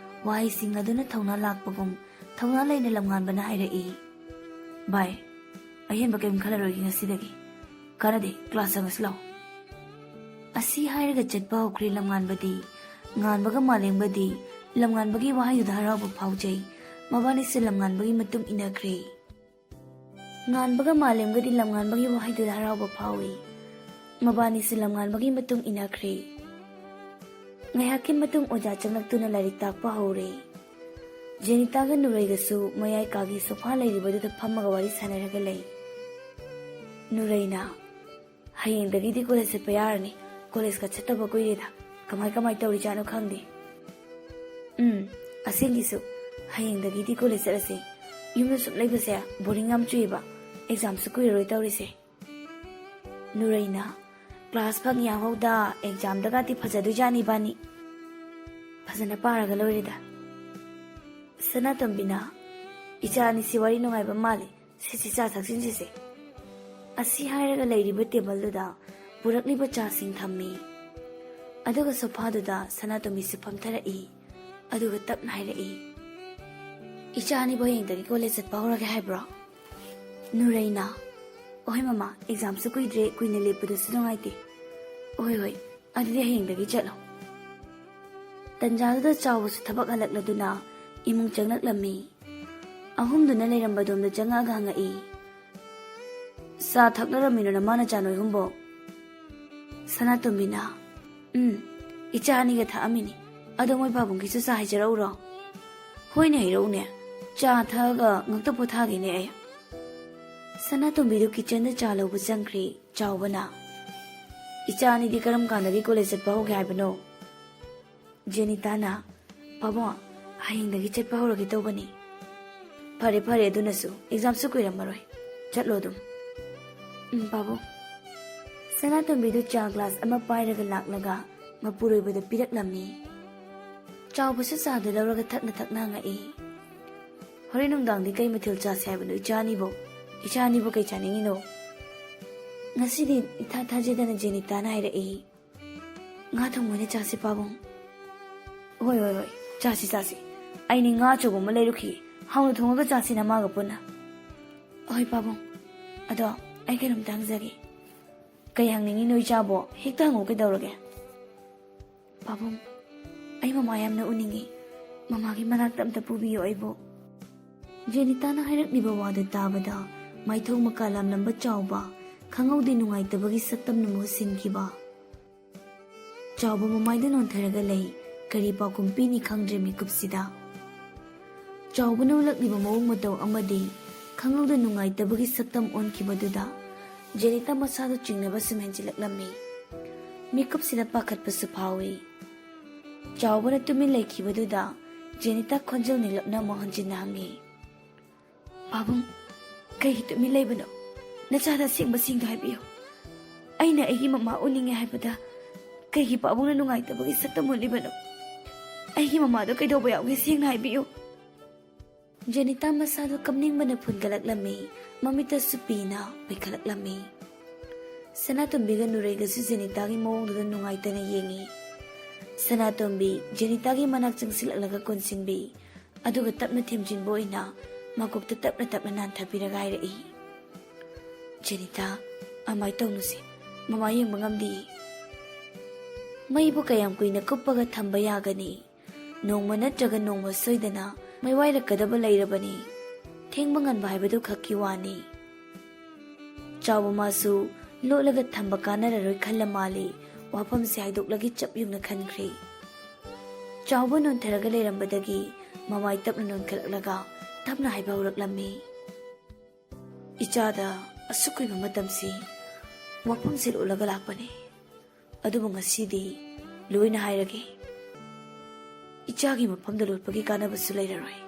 ꯋꯥꯍꯩꯁꯤꯡ ꯑꯗꯨꯅ ꯊꯧꯅꯥ ꯂꯥꯛꯄꯒꯨꯝ ꯊꯧꯅꯥ ꯂꯩꯅ ꯂꯝꯉꯥꯟꯕꯅ ꯍꯥꯏꯔꯛꯏ, "ꯚꯥꯏ, ꯑꯍꯦꯟꯕ ꯀꯔꯤꯝ ꯈꯜꯂꯔꯣꯏꯒꯦ ꯉꯁꯤꯗꯒꯤ꯫ ꯀꯥꯟꯅꯗꯦ, ꯀ꯭ꯂꯥꯁ ꯆꯪꯉꯁꯤ ꯂꯥꯎ"꯫ ꯑꯁꯤ ꯍꯥꯏꯔꯒ ꯆꯠꯄ ꯍꯧꯈ꯭ꯔꯦ ꯂꯝꯉꯥꯟꯕꯗꯤ꯫ ꯉꯥꯟꯕꯒ ꯃꯥꯂꯦꯝꯒꯗꯤ ꯂꯝꯉꯥꯟꯕꯒꯤ ꯋꯥꯍꯩꯗꯨꯗ ꯍꯔꯥꯎꯕ ꯐꯥꯎꯖꯩ꯫ ꯃꯕꯥꯅꯤꯁꯨ ꯂꯝꯉꯥꯟꯕꯒꯤ ꯃꯇꯨꯡ ꯏꯟꯅꯈ꯭ꯔꯦ꯫ ꯉꯥꯟꯕꯒ ꯃꯥꯂꯦꯝꯒꯗꯤ ꯂꯝꯉꯥꯟꯕꯒꯤ ꯋꯥꯍꯩꯗꯨꯗ ꯍꯔꯥꯎꯕ ꯐꯥꯎꯏ꯫ ꯃꯕꯥꯅꯤꯁꯨ ꯂꯝꯉꯥꯟꯕꯒꯤ ꯃꯇꯨꯡ ꯏꯟꯅꯈ꯭ꯔꯦ꯫ ꯉꯥꯏꯍꯥꯛꯀꯤ ꯃꯇꯨꯡ ꯑꯣꯖꯥ ꯆꯪꯂꯛꯇꯨꯅ ꯂꯥꯏꯔꯤꯛ ꯇꯥꯛꯄ ꯍꯧꯔꯦ꯫ ꯖꯦꯅꯤꯇꯥꯒ ꯅꯨꯔꯩꯒꯁꯨ ꯃꯌꯥꯏ ꯀꯥꯒꯤ ꯁꯣꯐꯥ ꯂꯩꯔꯤꯕꯗꯨꯗ ꯐꯝꯃꯒ ꯋꯥꯔꯤ ꯁꯥꯟꯅꯔꯒ ꯂꯩ꯫ ꯅꯨꯔꯩꯅ, "ꯍꯌꯦꯡꯗꯒꯤꯗꯤ ꯀꯣꯂꯦꯖ ꯆꯠꯄ ꯌꯥꯔꯅꯤ꯫ ꯀꯣꯂꯦꯖꯀ ꯆꯠꯇꯕ ꯀꯨꯏꯔꯦꯗ꯫ ꯀꯃꯥꯏ ꯀꯃꯥꯏ ꯇꯧꯔꯤꯖꯥꯠꯅꯣ ꯈꯪꯗꯦ"꯫ "ꯎꯝ, ꯑꯁꯦꯡꯒꯤꯁꯨ꯫ ꯍꯌꯦꯡꯗꯒꯤꯗꯤ ꯀꯣꯂꯦꯖ ꯆꯠꯂꯁꯦ꯫ ꯌꯨꯝꯗ ꯁꯨꯝ ꯂꯩꯕꯁꯦ ꯕꯣꯔꯤꯡ ꯌꯥꯝ ꯆꯨꯏꯌꯦꯕ꯫ ꯑꯦꯛꯖꯥꯝꯁꯨ ꯀꯨꯏꯔꯔꯣꯏ ꯇꯧꯔꯤꯁꯦ"꯫ ꯅꯨꯔꯩꯅ, "ꯀ꯭ꯂꯥꯁ ꯐꯪ ꯌꯥꯍꯧꯗ ꯑꯦꯛꯖꯥꯝꯗꯒꯗꯤ ꯐꯖꯗꯣꯏꯖꯥꯠꯅꯤ ꯏꯕꯥꯅꯤ꯫ ꯐꯖꯅ ꯄꯥꯔꯒ ꯂꯣꯏꯔꯦꯗ"꯫ ꯁꯅꯥꯇꯣꯝꯕꯤꯅ, "ꯏꯆꯥ ꯑꯅꯤꯁꯤ ꯋꯥꯔꯤ ꯅꯨꯡꯉꯥꯏꯕ ꯃꯥꯜꯂꯤ꯫ ꯁꯦ, ꯁꯦ, ꯆꯥ ꯊꯛꯆꯤꯟꯁꯤꯁꯦ"꯫ ꯑꯁꯤ ꯍꯥꯏꯔꯒ ꯂꯩꯔꯤꯕ ꯇꯦꯕꯜꯗꯨꯗ ꯄꯨꯔꯛꯂꯤꯕ ꯆꯥꯁꯤꯡ ꯊꯝꯃꯤ꯫ ꯑꯗꯨꯒ ꯁꯣꯐꯥꯗꯨꯗ ꯁꯅꯥꯇꯣꯝꯕꯤꯁꯨ ꯐꯝꯊꯔꯛꯏ꯫ ꯑꯗꯨꯒ ꯇꯞꯅ ꯍꯥꯏꯔꯛꯏ, "ꯏꯆꯥ ꯑꯅꯤꯕꯨ ꯍꯌꯦꯡꯗꯒꯤ ꯀꯣꯂꯦꯖ ꯆꯠꯄ ꯍꯧꯔꯒꯦ ꯍꯥꯏꯕ꯭ꯔꯣ?" ꯅꯨꯔꯩꯅ, ꯑꯍꯣꯏ ꯃꯃꯥ, ꯑꯦꯛꯖꯥꯝꯁꯨ ꯀꯨꯏꯗ꯭ꯔꯦ, ꯀꯨꯏꯅ ꯂꯦꯞꯄꯗꯨꯁꯨ ꯅꯨꯡꯉꯥꯏꯇꯦ꯫ ꯑꯍꯣꯏ ꯍꯣꯏ, ꯑꯗꯨꯗꯤ ꯍꯌꯦꯡꯗꯒꯤ ꯆꯠꯂꯣ꯫ ꯇꯟꯖꯥꯗꯨꯗ ꯆꯥꯎꯕꯁꯨ ꯊꯕꯛ ꯍꯜꯂꯛꯂꯗꯨꯅ ꯏꯃꯨꯡ ꯆꯪꯂꯛꯂꯝꯃꯤ꯫ ꯑꯍꯨꯝꯗꯨꯅ ꯂꯩꯔꯝꯕꯗꯣꯝꯗ ꯆꯪꯉꯛꯑꯒ ꯍꯪꯉꯛꯏ, "ꯆꯥ ꯊꯛꯅꯔꯝꯃꯤꯔꯣ ꯅꯃꯥ ꯅꯆꯥ ꯅꯣꯏ ꯑꯍꯨꯝꯕꯣ?" ꯁꯅꯥꯇꯣꯝꯕꯤꯅ, "ꯎꯝ, ꯏꯆꯥ ꯑꯅꯤꯒ ꯊꯛꯑꯝꯃꯤꯅꯤ꯫ ꯑꯗꯣ ꯃꯣꯏ ꯄꯥꯕꯨꯡꯒꯤꯁꯨ ꯆꯥ ꯍꯩꯖꯔꯛꯎꯔꯣ?" "ꯍꯣꯏꯅꯦ, ꯍꯩꯔꯛꯎꯅꯦ꯫ ꯆꯥ ꯊꯛꯑꯒ ꯉꯛꯇ ꯄꯣꯊꯥꯒꯦꯅꯦ ꯑꯩ꯫" ꯁꯅꯥꯇꯣꯝꯕꯤꯗꯨ ꯀꯤꯆꯟꯗ ꯆꯥ ꯂꯧꯕ ꯆꯪꯈ꯭ꯔꯤ꯫ ꯆꯥꯎꯕꯅ, "ꯏꯆꯥ ꯑꯅꯤꯗꯤ ꯀꯔꯝ ꯀꯥꯟꯗꯒꯤ ꯀꯣꯂꯦꯖ ꯆꯠꯄ ꯍꯧꯒꯦ ꯍꯥꯏꯕꯅꯣ?" ꯖꯦꯅꯤꯇꯥꯅ, "ꯄꯥꯕꯨꯡ, ꯍꯌꯦꯡꯗꯒꯤ ꯆꯠꯄ ꯍꯧꯔꯒꯦ ꯇꯧꯕꯅꯤ꯫" "ꯐꯔꯦ ꯐꯔꯦ, ꯑꯗꯨꯅꯁꯨ, ꯑꯦꯛꯖꯥꯝꯁꯨ ꯀꯨꯏꯔꯝꯃꯔꯣꯏ꯫ ꯆꯠꯂꯣ ꯑꯗꯨꯝ꯫" "ꯎꯝ, ꯄꯥꯕꯨꯡ꯫" ꯁꯅꯥꯇꯣꯝꯕꯤꯗꯨ ꯆꯥ ꯒ꯭ꯂꯥꯁ ꯑꯃ ꯄꯥꯏꯔꯒ ꯂꯥꯛꯂꯒ ꯃꯄꯨꯔꯣꯏꯕꯗ ꯄꯤꯔꯛꯂꯝꯃꯤ꯫ ꯆꯥꯎꯕꯁꯨ ꯆꯥꯗꯨ ꯂꯧꯔꯒ ꯊꯛꯅ ꯊꯛꯅ ꯍꯪꯉꯛꯏ, "ꯍꯣꯔꯦꯟ ꯅꯨꯡꯗꯥꯡꯗꯤ ꯀꯩ ꯃꯊꯦꯜ ꯆꯥꯁꯦ ꯍꯥꯏꯕꯅꯣ ꯏꯆꯥ ꯑꯅꯤꯕꯨ? ꯏꯆꯥ ꯑꯅꯤꯕꯨ ꯀꯩ ꯆꯥꯅꯤꯡꯉꯤꯅꯣ?" "ꯉꯁꯤꯗꯤ ꯏꯊꯥ ꯊꯥꯖꯗꯅ ꯖꯦꯅꯤꯇꯥꯅ ꯍꯥꯏꯔꯛꯏ, ꯉꯥ ꯊꯣꯡꯕ ꯑꯣꯏꯅ ꯆꯥꯁꯤ ꯄꯥꯕꯨꯡ꯫" "ꯍꯣꯏ ꯍꯣꯏ ꯍꯣꯏ, ꯆꯥꯁꯤ ꯆꯥꯁꯤ꯫ ꯑꯩꯅꯤ ꯉꯥ ꯑꯆꯧꯕ ꯑꯃ ꯂꯩꯔꯨꯈꯤ꯫ ꯍꯥꯎꯅ ꯊꯣꯡꯉꯒ ꯆꯥꯁꯤ ꯅꯃꯥꯒ ꯄꯨꯟꯅ꯫" "ꯍꯣꯏ ꯄꯥꯕꯨꯡ꯫ ꯑꯗꯣ ꯑꯩ ꯀꯩꯅꯣꯝꯇ ꯍꯪꯖꯒꯦ꯫" "ꯀꯩ ꯍꯪꯅꯤꯡꯉꯤꯅꯣ ꯏꯆꯥꯕꯣ? ꯍꯦꯛꯇ ꯍꯪꯉꯨ, ꯀꯩꯗꯧꯔꯒꯦ?" "ꯄꯥꯕꯨꯡ, ꯑꯩ ꯃꯃꯥ ꯌꯥꯝꯅ ꯎꯅꯤꯡꯉꯤ꯫ ꯃꯃꯥꯒꯤ ꯃꯅꯥꯛꯇ ꯑꯝꯇ ꯄꯨꯕꯤꯌꯨ ꯑꯩꯕꯨ꯫" ꯖꯦꯅꯤꯇꯥꯅ ꯍꯥꯏꯔꯛꯂꯤꯕ ꯋꯥꯗꯨ ꯇꯥꯕꯗ ꯃꯥꯏꯊꯣꯡ ꯃꯀꯥ ꯂꯥꯝꯂꯝꯕ ꯆꯥꯎꯕ ꯈꯪꯍꯧꯗꯦ ꯅꯨꯡꯉꯥꯏꯇꯕꯒꯤ ꯁꯛꯇꯝꯅ ꯃꯍꯨꯠ ꯁꯤꯟꯈꯤꯕ꯫ ꯆꯥꯎꯕ ꯃꯃꯥꯏꯗ ꯅꯣꯟꯊꯔꯒ ꯂꯩ꯫ ꯀꯔꯤ ꯄꯥꯎꯈꯨꯝ ꯄꯤꯅꯤ ꯈꯪꯗ꯭ꯔꯦ ꯃꯤꯀꯨꯞꯁꯤꯗ꯫ ꯆꯥꯎꯕꯅ ꯎꯠꯂꯛꯂꯤꯕ ꯃꯑꯣꯡ ꯃꯇꯧ ꯑꯃꯗꯤ ꯈꯪꯍꯧꯗ ꯅꯨꯡꯉꯥꯏꯇꯕꯒꯤ ꯁꯛꯇꯝ ꯑꯣꯟꯈꯤꯕꯗꯨꯗ ꯖꯦꯅꯤꯇꯥ ꯃꯁꯥꯗ ꯆꯤꯡꯅꯕ ꯁꯨꯝ ꯍꯦꯟꯖꯤꯜꯂꯛꯂꯝꯃꯤ꯫ ꯃꯤꯀꯨꯞꯁꯤꯗ ꯄꯥꯈꯠꯄꯁꯨ ꯐꯥꯎꯏ꯫ ꯆꯥꯎꯕꯅ ꯇꯨꯃꯤꯟ ꯂꯩꯈꯤꯕꯗꯨꯗ ꯖꯦꯅꯤꯇꯥ ꯈꯣꯟꯖꯦꯜ ꯅꯦꯝꯂꯞꯅ ꯑꯃꯨꯛ ꯍꯟꯖꯤꯟꯅ ꯍꯪꯉꯤ, "ꯄꯥꯕꯨꯡ, ꯀꯩꯒꯤ ꯇꯨꯃꯤꯟ ꯂꯩꯕꯅꯣ? ꯅꯆꯥꯗ ꯑꯁꯦꯡꯕꯁꯤꯡꯗꯣ ꯍꯥꯏꯕꯤꯌꯨ꯫ ꯑꯩꯅ ꯑꯩꯒꯤ ꯃꯃꯥ ꯎꯅꯤꯡꯉꯦ ꯍꯥꯏꯕꯗ ꯀꯩꯒꯤ ꯄꯥꯕꯨꯡꯅ ꯅꯨꯡꯉꯥꯏꯇꯕꯒꯤ ꯁꯛꯇꯝ ꯎꯠꯂꯤꯕꯅꯣ? ꯑꯩꯒꯤ ꯃꯃꯥꯗꯣ ꯀꯩꯗꯧꯕ ꯌꯥꯎꯒꯦ, ꯁꯦꯡꯅ ꯍꯥꯏꯕꯤꯌꯨ꯫" ꯖꯦꯅꯤꯇꯥ ꯃꯁꯥꯗꯣ ꯀꯞꯅꯤꯡꯕꯅ ꯐꯨꯟꯒꯠꯂꯛꯂꯝꯃꯤ, ꯃꯃꯤꯠꯇꯁꯨ ꯄꯤꯅ ꯄꯩꯈꯠꯂꯛꯂꯝꯃꯤ꯫ ꯁꯅꯥꯇꯣꯝꯕꯤꯒ ꯅꯨꯔꯩꯒꯁꯨ ꯖꯦꯅꯤꯇꯥꯒꯤ ꯃꯑꯣꯡꯗꯨꯗ ꯅꯨꯡꯉꯥꯏꯇꯅ ꯌꯦꯡꯉꯤ꯫ ꯁꯅꯥꯇꯣꯝꯕꯤ ꯖꯦꯅꯤꯇꯥꯒꯤ ꯃꯅꯥꯛ ꯆꯪꯁꯤꯜꯂꯛꯂꯒ ꯀꯣꯟꯁꯤꯟꯕꯤ, ꯑꯗꯨꯒ ꯇꯞꯅ ꯊꯦꯝꯖꯤꯟꯕ ꯑꯣꯏꯅ ꯃꯀꯣꯛꯇ ꯇꯞꯅ ꯇꯞꯅ ꯅꯥꯟꯊꯕꯤꯔꯒ ꯍꯥꯏꯔꯛꯏ, "ꯖꯦꯅꯤꯇꯥ, ꯑꯃꯥꯏ ꯇꯧꯅꯨꯁꯦ, ꯃꯃꯥ ꯌꯦꯡꯕ ꯉꯝꯗꯤꯌꯦ꯫ ꯃꯩꯕꯨ ꯀꯌꯥꯝ ꯀꯨꯏꯅ ꯀꯨꯞꯄꯒ ꯊꯝꯕ ꯌꯥꯒꯅꯤ? ꯅꯣꯡꯃ ꯅꯠꯇ꯭ꯔꯒ ꯅꯣꯡꯃ ꯁꯣꯏꯗꯅ ꯃꯩ ꯋꯥꯏꯔꯛꯀꯗꯕ ꯂꯩꯔꯕꯅꯤ꯫ ꯊꯦꯡꯕ ꯉꯟꯕ ꯍꯥꯏꯕꯗꯨ ꯈꯛꯀꯤ ꯋꯥꯅꯤ꯫" ꯆꯥꯎꯕ ꯃꯥꯁꯨ ꯂꯣꯠꯂꯒ ꯊꯝꯕ ꯀꯥꯟꯅꯔꯔꯣꯏ ꯈꯜꯂ ꯃꯥꯜꯂꯤ, ꯋꯥꯐꯝꯁꯦ ꯍꯥꯏꯗꯣꯛꯂꯒꯦ ꯆꯞ ꯌꯨꯡꯅ ꯈꯟꯈ꯭ꯔꯦ꯫ ꯆꯥꯎꯕ ꯅꯣꯟꯊꯔꯒ ꯂꯩꯔꯝꯕꯗꯒꯤ ꯃꯃꯥꯏ ꯇꯞꯅ ꯅꯣꯟꯈꯠꯂꯛꯂꯒ ꯇꯞꯅ ꯍꯥꯏꯕ ꯍꯧꯔꯛꯂꯝꯃꯤ꯫ "ꯏꯆꯥꯗ ꯑꯁꯨꯛ ꯀꯨꯏꯕ ꯃꯇꯝꯁꯤ ꯋꯥꯐꯝꯁꯦ ꯂꯣꯠꯂꯒ ꯂꯥꯛꯄꯅꯦ꯫ ꯑꯗꯨꯕꯨ ꯉꯁꯤꯗꯤ ꯂꯣꯏꯅ ꯍꯥꯏꯔꯒꯦ꯫ ꯏꯆꯥꯒꯤ ꯃꯐꯝꯗ ꯂꯣꯠꯄꯒꯤ ꯀꯥꯟꯅꯕꯁꯨ ꯂꯩꯔꯔꯣꯏ꯫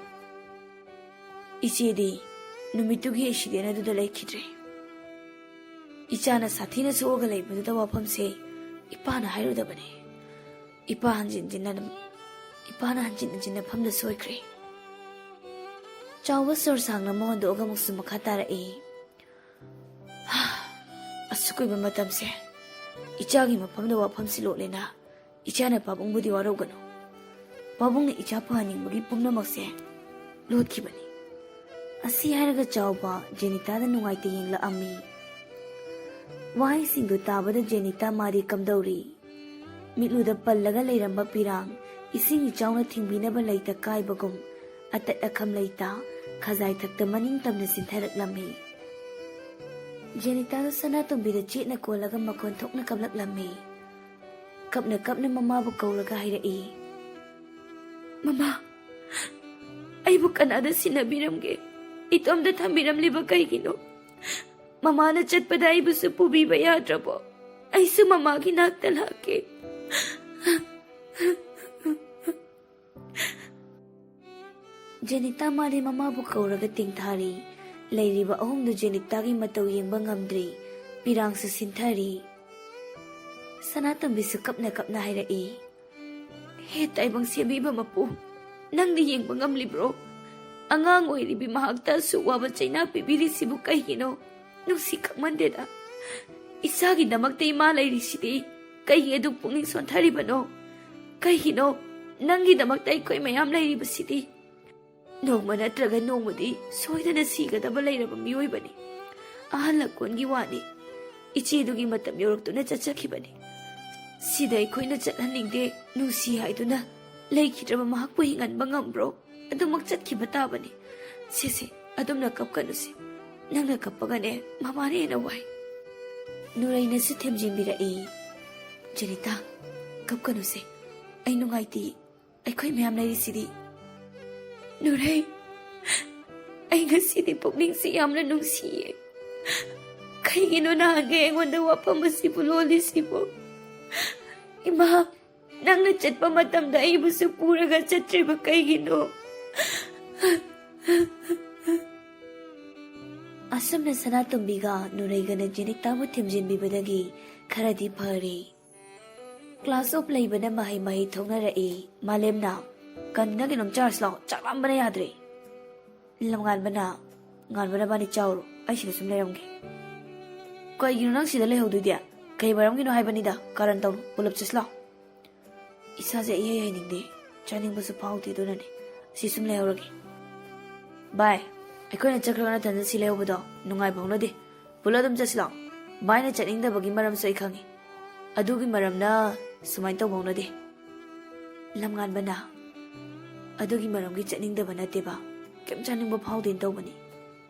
ꯏꯆꯦꯗꯤ ꯅꯨꯃꯤꯠꯇꯨꯒꯤ ꯑꯦꯛꯁꯤꯗꯦꯟ ꯑꯗꯨꯗ ꯂꯩꯈꯤꯗ꯭ꯔꯦ꯫ ꯏꯆꯥꯅ ꯁꯥꯊꯤꯅ ꯁꯣꯛꯑꯒ ꯂꯩꯕꯗꯨꯗ ꯋꯥꯐꯝꯁꯦ ꯏꯄꯥꯅ ꯍꯥꯏꯔꯨꯗꯕꯅꯦ꯫ ꯏꯄꯥ ꯍꯟꯖꯤꯟ ꯍꯟꯖꯤꯟꯅ, ꯏꯄꯥꯅ ꯍꯟꯖꯤꯟ ꯍꯟꯖꯤꯟꯅ ꯐꯝꯗ ꯁꯣꯏꯈ꯭ꯔꯦ꯫" ꯆꯥꯎꯕ ꯁꯣꯔ ꯁꯥꯡꯅ ꯑꯃ ꯍꯣꯟꯗꯣꯛꯑꯒ ꯑꯃꯨꯛꯁꯨ ꯃꯈꯥ ꯇꯥꯔꯛꯏ꯫ "ꯑꯁꯨꯛ ꯀꯨꯏꯕ ꯃꯇꯝꯁꯦ ꯏꯆꯥꯒꯤ ꯃꯐꯝꯗ ꯋꯥꯐꯝꯁꯤ ꯂꯣꯠꯂꯦꯅ ꯏꯆꯥꯅ ꯄꯥꯕꯨꯡꯕꯨꯗꯤ ꯋꯥꯔꯧꯒꯅꯨ꯫ ꯄꯥꯕꯨꯡꯅ ꯏꯆꯥ ꯐꯍꯟꯅꯤꯡꯕꯒꯤ ꯄꯨꯝꯅꯃꯛꯁꯦ ꯂꯣꯠꯈꯤꯕꯅꯤ꯫" ꯑꯁꯤ ꯍꯥꯏꯔꯒ ꯆꯥꯎꯕ ꯖꯦꯅꯤꯇꯥꯗ ꯅꯨꯡꯉꯥꯏꯇ ꯌꯦꯡꯂꯛꯑꯝꯃꯤ꯫ ꯋꯥꯍꯩꯁꯤꯡꯗꯨ ꯇꯥꯕꯗ ꯖꯦꯅꯤꯇꯥ ꯃꯥꯗꯤ ꯀꯝꯗꯧꯔꯤ? ꯃꯤꯠꯂꯨꯗ ꯄꯜꯂꯒ ꯂꯩꯔꯝꯕ ꯄꯤꯔꯥꯡ ꯏꯁꯤꯡ ꯏꯆꯥꯎꯅ ꯊꯤꯡꯕꯤꯅꯕ ꯂꯩꯇ ꯀꯥꯏꯕꯒꯨꯝ ꯑꯇꯠ ꯑꯈꯝ ꯂꯩꯇ ꯈꯖꯥꯏ ꯊꯛꯇ ꯃꯅꯤꯡ ꯇꯝꯅ ꯆꯤꯟꯊꯔꯛꯂꯝꯃꯤ꯫ ꯖꯦꯅꯤꯇꯥꯗ ꯁꯅꯥꯇꯣꯝꯕꯤꯗ ꯆꯦꯠꯅ ꯀꯣꯜꯂꯒ ꯃꯈꯣꯟ ꯊꯣꯛꯅ ꯀꯞꯂꯛꯂꯝꯃꯤ꯫ ꯀꯞꯅ ꯀꯞꯅ ꯃꯃꯥꯕꯨ ꯀꯧꯔꯒ ꯍꯥꯏꯔꯛꯏ, "ꯃꯃꯥ, ꯑꯩꯕꯨ ꯀꯅꯥꯗ ꯁꯤꯟꯅꯕꯤꯔꯝꯒꯦ? ꯏꯇꯣꯝꯇ ꯊꯝꯕꯤꯔꯝꯂꯤꯕ ꯀꯩꯒꯤꯅꯣ? ꯃꯃꯥꯅ ꯆꯠꯄꯗ ꯑꯩꯕꯨꯁꯨ ꯄꯨꯕꯤꯕ ꯌꯥꯗ꯭ꯔꯕꯣ? ꯑꯩꯁꯨ ꯃꯃꯥꯒꯤ ꯅꯥꯛꯇ ꯂꯥꯛꯀꯦ꯫" ꯖꯦꯅꯤꯇꯥ ꯃꯥꯗꯤ ꯃꯃꯥꯕꯨ ꯀꯧꯔꯒ ꯇꯦꯡꯊꯥꯔꯤ꯫ ꯂꯩꯔꯤꯕ ꯑꯍꯨꯝꯗꯨ ꯖꯦꯅꯤꯇꯥꯒꯤ ꯃꯇꯧ ꯌꯦꯡꯕ ꯉꯝꯗ꯭ꯔꯤ꯫ ꯄꯤꯔꯥꯡꯁꯨ ꯁꯤꯟꯊꯔꯤ꯫ ꯁꯅꯥꯇꯣꯝꯕꯤꯁꯨ ꯀꯞꯅ ꯀꯞꯅ ꯍꯥꯏꯔꯛꯏ, "ꯍꯦ ꯇꯥꯏꯕꯪ ꯁꯦꯝꯕꯤꯕ ꯃꯄꯨ, ꯅꯪꯗꯤ ꯌꯦꯡꯕ ꯉꯝꯂꯤꯕ꯭ꯔꯣ? ꯑꯉꯥꯡ ꯑꯣꯏꯔꯤꯕꯤ ꯃꯍꯥꯛꯇ ꯑꯁꯨꯛ ꯋꯥꯕ ꯆꯩꯅꯥ ꯄꯤꯕꯤꯔꯤꯁꯤꯕꯨ ꯀꯩꯒꯤꯅꯣ? ꯅꯨꯡꯁꯤ ꯈꯪꯃꯟꯗꯦꯗ꯫ ꯏꯆꯥꯒꯤꯗꯃꯛꯇ ꯏꯃꯥ ꯂꯩꯔꯤꯁꯤꯗꯤ ꯀꯩꯒꯤ ꯑꯗꯨꯛ ꯄꯨꯛꯅꯤꯡ ꯁꯣꯟꯊꯔꯤꯕꯅꯣ? ꯀꯩꯒꯤꯅꯣ ꯅꯪꯒꯤꯗꯃꯛꯇ ꯑꯩꯈꯣꯏ ꯃꯌꯥꯝ ꯂꯩꯔꯤꯕꯁꯤꯗꯤ? ꯅꯣꯡꯃ ꯅꯠꯇ꯭ꯔꯒ ꯅꯣꯡꯃꯗꯤ ꯁꯣꯏꯗꯅ ꯁꯤꯒꯗꯕ ꯂꯩꯔꯕ ꯃꯤꯑꯣꯏꯕꯅꯤ꯫ ꯑꯍꯜ ꯂꯀꯣꯟꯒꯤ ꯋꯥꯅꯤ꯫ ꯏꯆꯦꯗꯨꯒꯤ ꯃꯇꯝ ꯌꯧꯔꯛꯇꯨꯅ ꯆꯠꯆꯈꯤꯕꯅꯤ꯫ ꯁꯤꯗ ꯑꯩꯈꯣꯏꯅ ꯆꯠꯍꯟꯅꯤꯡꯗꯦ, ꯅꯨꯡꯁꯤ ꯍꯥꯏꯗꯨꯅ ꯂꯩꯈꯤꯗ꯭ꯔꯕ ꯃꯍꯥꯛꯄꯨ ꯍꯤꯡꯍꯟꯕ ꯉꯝꯕ꯭ꯔꯣ? ꯑꯗꯨꯃꯛ ꯆꯠꯈꯤꯕ ꯇꯥꯕꯅꯤ꯫ ꯁꯦ ꯁꯦ, ꯑꯗꯨꯝꯅ ꯀꯞꯀꯅꯨꯁꯦ꯫ ꯅꯪꯅ ꯀꯞꯄꯒꯅꯦ ꯃꯃꯥꯅ ꯍꯦꯟꯅ ꯋꯥꯏ꯫ ꯅꯨꯔꯩꯅꯁꯨ ꯊꯦꯝꯖꯤꯟꯕꯤꯔꯛꯏ꯫ "ꯖꯦꯅꯤꯇꯥ, ꯀꯞꯀꯅꯨꯁꯦ꯫ ꯑꯩ ꯅꯨꯡꯉꯥꯏꯇꯦ꯫ ꯑꯩꯈꯣꯏ ꯃꯌꯥꯝ ꯂꯩꯔꯤꯁꯤꯗꯤ꯫" "ꯅꯨꯔꯩ, ꯑꯩ ꯉꯁꯤꯗꯤ ꯄꯨꯛꯅꯤꯡꯁꯤ ꯌꯥꯝꯅ ꯅꯨꯡꯁꯤꯌꯦ꯫ ꯀꯩꯒꯤꯅꯣ ꯅꯍꯥꯟꯒꯩ ꯑꯩꯉꯣꯟꯗ ꯋꯥꯐꯝ ꯑꯁꯤꯕꯨ ꯂꯣꯜꯂꯤꯁꯤꯕꯣ? ꯏꯃꯥ, ꯅꯪꯅ ꯆꯠꯄ ꯃꯇꯝꯗ ꯑꯩꯕꯨꯁꯨ ꯄꯨꯔꯒ ꯆꯠꯇ꯭ꯔꯤꯕ ꯀꯩꯒꯤꯅꯣ?" ꯑꯁꯨꯝꯅ ꯁꯅꯥꯇꯣꯝꯕꯤꯒ ꯅꯨꯔꯩꯒꯅ ꯖꯦꯅꯤꯇꯥꯕꯨ ꯊꯦꯝꯖꯤꯟꯕꯤꯕꯗꯒꯤ ꯈꯔꯗꯤ ꯐꯔꯦ꯫ ꯀ꯭ꯂꯥꯁ ꯑꯣꯐ ꯂꯩꯕꯅ ꯃꯍꯩ ꯃꯍꯩ ꯊꯣꯛꯅꯔꯛꯏ꯫ ꯃꯥꯂꯦꯝꯅ, "ꯀꯟꯅ ꯀꯩꯅꯣꯝ ꯆꯥꯔꯁꯤ ꯂꯥꯛꯑꯣ, ꯆꯥꯛ ꯂꯥꯝꯕꯅ ꯌꯥꯗ꯭ꯔꯦ꯫" ꯂꯝꯉꯥꯟꯕꯅ, "ꯉꯥꯟꯕ ꯅꯕꯥꯅꯤ ꯆꯥꯎꯔꯣ, ꯑꯩ ꯁꯤꯗ ꯁꯨꯝ ꯂꯩꯔꯝꯒꯦ꯫" "ꯀꯩꯒꯤꯅꯣ ꯅꯪ ꯁꯤꯗ ꯂꯩꯍꯧꯗꯣꯏꯗꯤ? ꯀꯩ ꯃꯔꯝꯒꯤꯅꯣ ꯍꯥꯏꯕꯅꯤꯗ, ꯀꯥꯔꯟ ꯇꯧꯅꯨ, ꯄꯨꯂꯞ ꯆꯠꯁꯤ ꯂꯥꯛꯑꯣ꯫" "ꯏꯁꯥꯁꯦ ꯏꯍꯩ ꯍꯩꯅꯤꯡꯗꯦ, ꯆꯥꯅꯤꯡꯕꯁꯨ ꯐꯥꯎꯗꯦ, ꯑꯗꯨꯅꯅꯦ ꯁꯤ ꯁꯨꯝ ꯂꯩꯍꯧꯔꯒꯦ꯫" "ꯚꯥꯏ, ꯑꯩꯈꯣꯏꯅ ꯆꯠꯈ꯭ꯔꯒ ꯅꯊꯟꯗ ꯁꯤ ꯂꯩꯍꯧꯕꯗꯣ ꯅꯨꯡꯉꯥꯏꯕ ꯍꯧꯅꯗꯦ꯫ ꯄꯨꯂꯞ ꯑꯗꯨꯝ ꯆꯠꯁꯤ ꯂꯥꯛꯑꯣ꯫ ꯚꯥꯏꯅ ꯆꯠꯅꯤꯡꯗꯕꯒꯤ ꯃꯔꯝꯁꯨ ꯑꯩ ꯈꯪꯉꯤ꯫ ꯑꯗꯨꯒꯤ ꯃꯔꯝꯅ ꯁꯨꯃꯥꯏꯅ ꯇꯧꯕ ꯍꯧꯅꯗꯦ꯫" ꯂꯝꯉꯥꯟꯕꯅ, "ꯑꯗꯨꯒꯤ ꯃꯔꯝꯒꯤ ꯆꯠꯅꯤꯡꯗꯕ ꯅꯠꯇꯦꯕ, ꯀꯩꯝ ꯆꯥꯅꯤꯡꯕ ꯐꯥꯎꯗꯦꯅ ꯇꯧꯕꯅꯤ꯫"